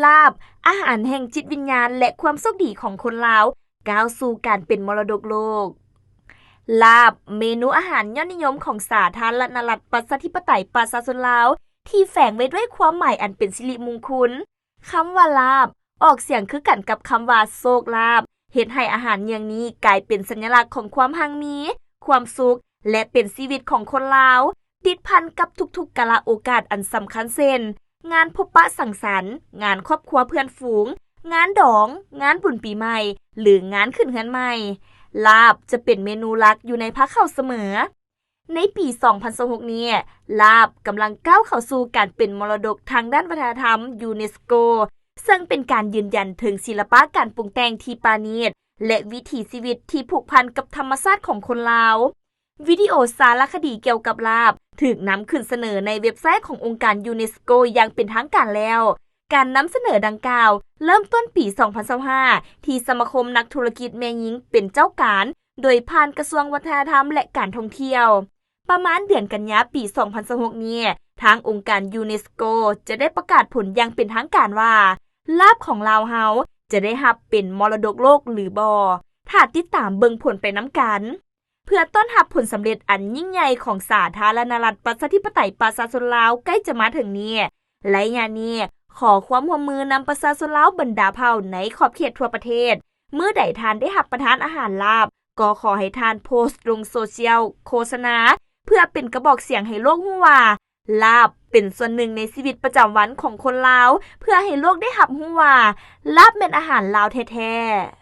ລາບ, ອາຫານແຫ່ງຈິດວິນຍານ ແລະ ຄວາມໂຊກດີຂອງຄົນລາວ ກ້າວສູ່ການເປັນມໍລະດົກໂລກ. ລາບ, ເມນູອາຫານຍອດນິຍົມຂອງສາທາລະນະລັດ ປະຊາທິປະໄຕ ປະຊາຊົນລາວ ທີ່ແຝງໄວ້ດ້ວຍຄວາມໝາຍອັນເປັນສິລິມຸງຄຸນ. ຄຳວ່າລາບ ອອກສຽງຄືກັນກັບຄຳວ່າໂຊກລາບ, ເຮັດໃຫ້ອາຫານເຍືອງນີ້ກາຍເປັນສັນຍະລັກຂອງຄວາມຮັ່ງມີ, ຄວາມສຸກ ແລະ ເປັນຊີວິດຂອງຄົນລາວ, ຕິດພັນກັບທຸກໆກາລະໂອກາດອັນສຳຄັນ ເຊັ່ນ ງານພົບປະສັງສັນ, ງານຄອບຄົວເພື່ອນຝູງ, ງານດອງ, ງານບຸນປີໃໝ່ ຫຼື ງານຂຶ້ນເຮືອນໃໝ່. ລາບຈະເປັນເມນູຫຼັກຢູ່ໃນພາເຂົ້າສະເໝີ. ໃນປີສອງພັນຊາວຫົກນີ້, ລາບກຳລັງກ້າວເຂົ້າສູ່ການເປັນມໍລະດົກທາງດ້ານວັດທະນະທຳຢູເນສໂກ, ເຊິ່ງເປັນການຢືນຢັນເຖິງສິລະປະການປຸງແຕ່ງທີ່ປານີດ ແລະ ວິຖີຊີວິດທີ່ຜູກພັນກັບທຳມະຊາດຂອງຄົນລາວ. ວິດີໂອສາລະຄະດີກ່ຽວກັບລາບ ຖືກນຳຂຶ້ນສະເໜີໃນເວັບໄຊຂອງອົງການຢູເນສໂກຢ່າງເປັນທາງການແລ້ວ. ການນຳສະເໜີດັ່ງກ່າວເລີ່ມຕົ້ນປີສອງພັນຊາວຫ້າ ທີ່ສະມາຄົມນັກທຸລະກິດແມ່ຍິງເປັນເຈົ້າການ ໂດຍຜ່ານກະຊວງວັດທະນະທຳ ແລະ ການທ່ອງທ່ຽວ. ປະມານເດືອນກັນຍາປີສອງພັນຊາວຫົກນີ້, ທາງອົງການຢູເນສໂກຈະໄດ້ປະກາດຜົນຢ່າງເປັນທາງການວ່າ ລາບຂອງລາວເຮົາຈະໄດ້ຮັບເປັນມໍລະດົກໂລກຫຼືບໍ່. ຖ້າຕິດຕາມເບິ່ງຜົນໄປນຳກັນ. ເພື່ອຕ້ອນຮັບຜົນສຳເລັດອັນຍິ່ງໃຫຍ່ຂອງສາທາລະນະລັດ ປະຊາທິປະໄຕ ປະຊາຊົນລາວໃກ້ຈະມາເຖິງນີ້, ໄລຍະນີ້ ຂໍຄວາມຮ່ວມມືນຳປະຊາຊົນລາວບັນດາເຜົ່າໃນຂອບເຂດທົ່ວປະເທດ, ມື້ໃດທ່ານໄດ້ຮັບປະທານອາຫານລາບ, ກໍຂໍໃຫ້ທ່ານໂພສລົງໂຊຊຽວໂຄສະນາ ເພື່ອເປັນກະບອກສຽງໃຫ້ໂລກຮູ້ວ່າ ລາບເປັນສ່ວນໜຶ່ງໃນຊີວິດປະຈຳວັນຂອງຄົນລາວ, ເພື່ອໃຫ້ໂລກໄດ້ຮັບຮູ້ວ່າ ລາບແມ່ນອາຫານລາວແທ້ໆ.